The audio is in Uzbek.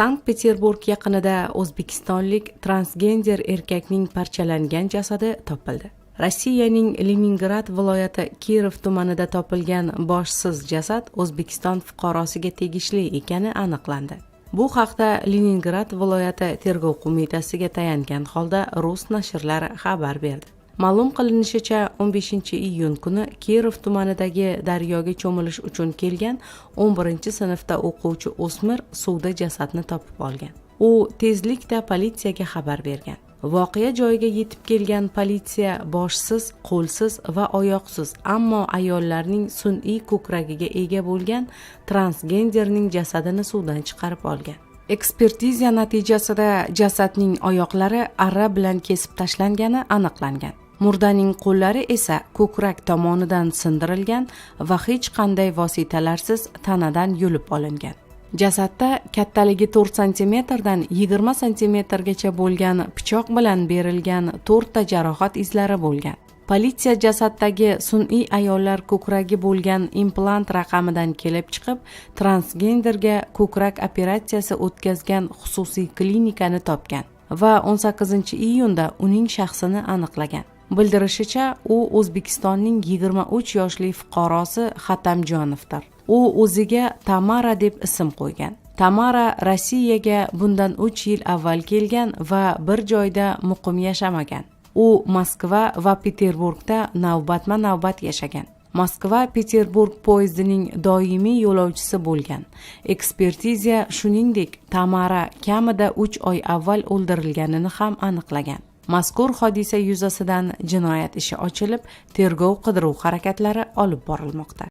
Sankt-Peterburg yaqinida o'zbekistonlik transgender erkakning parchalangan jasadi topildi. Rossiyaning Leningrad viloyati Kirov tumanida topilgan boshsiz jasad O'zbekiston fuqarosiga tegishli ekani aniqlandi. Bu haqda Leningrad viloyati tergov qo'mitasiga tayangan holda rus nashrlari xabar berdi. Ma'lum qilinishicha, 15 iyun kuni Kirov tumanidagi daryoga cho'milish uchun kelgan 11 sinfda o'quvchi o'smir suvda jasadni topib olgan. U tezlikda politsiyaga xabar bergan. Voqea joyiga yetib kelgan politsiya boshsiz, qo'lsiz va oyoqsiz, ammo ayollarning sun'iy ko'kragiga ega bo'lgan transgenderning jasadini suvdan chiqarib olgan. Ekspertiza natijasida jasadning oyoqlari arra bilan kesib tashlangani aniqlangan. Murdaning qo'llari esa ko'krak tomonidan sindirilgan va hech qanday vositalarsiz tanadan yulib olingan. Jasadda kattaligi 4 santimetrdan 20 santimetrgacha bo'lgan pichoq bilan berilgan to'rtta jarohat izlari bo'lgan. Politsiya jasaddagi sun'iy ayollar ko'kragi bo'lgan implant raqamidan kelib chiqib, transgenderga ko'krak operatsiyasi o'tkazgan xususiy klinikani topgan va 18 iyunda uning shaxsini aniqlagan. Bildirishicha, u O'zbekistonning 23 yoshli fuqarosi Xatamjonovdir. U o'ziga Tamara deb ism qo'ygan. Tamara Rossiyaga bundan 3 yil avval kelgan va bir joyda muqim yashamagan. U Moskva va Peterburgda navbatma navbat yashagan. Moskva Peterburg poyezdining doimiy yo'lovchisi bo'lgan. Ekspertiza, shuningdek, Tamara kamida 3 oy avval o'ldirilganini ham aniqlagan. Mazkur hodisa yuzasidan jinoyat ishi ochilib, tergov qidiruv harakatlari olib borilmoqda.